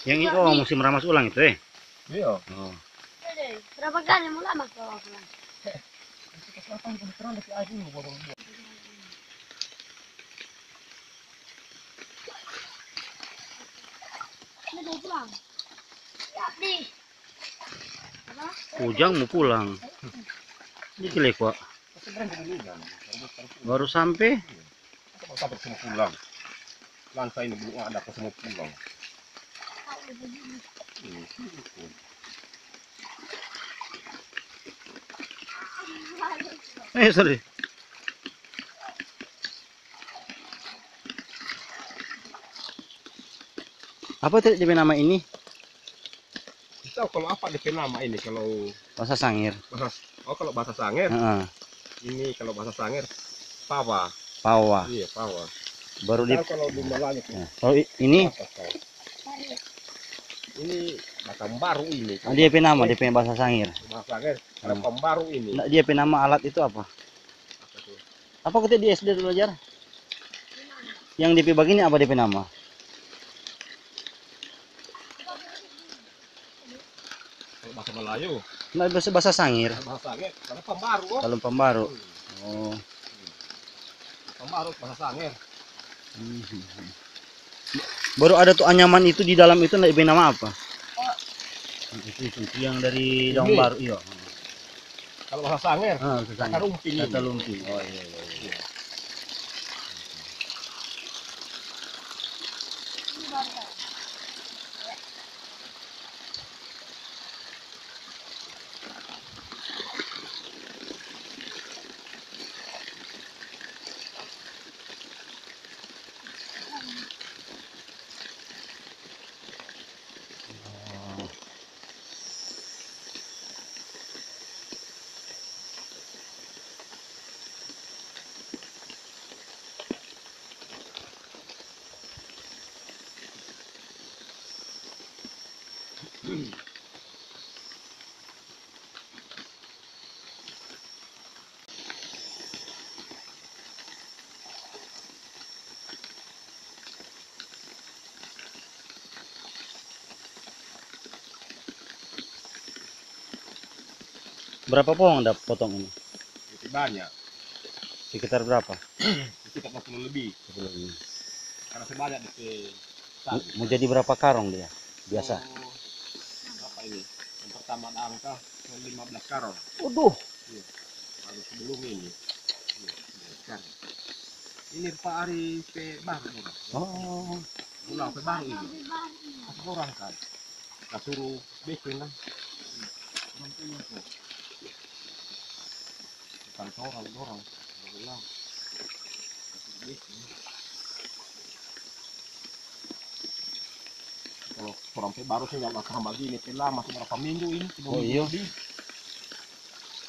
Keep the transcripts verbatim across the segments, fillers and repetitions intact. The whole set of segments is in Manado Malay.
Yang itu, oh, musim ramas ulang itu, eh? Iya. Oh. Berapa kali mau lama kalau pulang? Ini mau pulang. Ya, di. Apa? Ujang mau pulang. Ini kile kwa. Baru sampe. Kok sampe semua pulang? Langka ini belum ada, kok semua pulang? Hmm. Eh, sorry. Apa tadi dia pe nama ini? Tau kalau apa dia pe nama ini, kalau bahasa Sangir. Bahasa, oh, kalau bahasa Sangir? Heeh. Ini kalau bahasa Sangir, pawa. Pawa. Iya, pawa. Baru di, tau kalau di Melayu tuh. Nah, kalau i-, ini? Apa tau? Ini batang baru ini. Ah, dia pe nama, dia pe bahasa Sangir. Bahasa Sangir, ada pambaru ini. Nggak, dia pe nama alat itu apa? Apa tuh? Apa kita di S D dulu, Jar? Yang D P bagini apa D P nama? Kalau bahasa Melayu? Nah, bahasa, bahasa Sangir. Bahasa Sangir, kalau pambaru, oh. Kalau pambaru. Hmm. Oh. Pambaru bahasa Sangir. Hmm. Baru ada tu anyaman itu di dalam itu, nda diberi nama apa? Oh. Itu, itu, itu yang dari daun baru, iya. Kalau bahasa Sangir, ah, bahasa Sangir. Kata lumping ini. Kata lumping. Oh, iya, iya, iya. Iya. Berapa pohon Anda potong ini? Itu banyak. Sekitar berapa? Sekitar dua puluh lebih. Dua puluh lebih. Karena sebanyak di pe Mo-, mo jadi berapa karong dia biasa? Oh, berapa ini? Yang pertama ada angka lima belas karong. Waduh. Iya. Baru sebelum ini. Iya, lima belas karong. Ini Pak Ari pe baru dorang. Oh. Ulang pe baru ini. Pas dorang kan. Kita suruh bikin lah. Orang punya kok. Bukan orang, orang. Orang ulang. Kalau orang pe baru sih nggak bakal bagini, pe lama, masih berapa minggu ini, tiga minggu lebih. Oh, iya.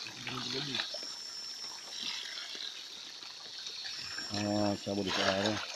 Tiga minggu lebih. Oh, cabut di sana.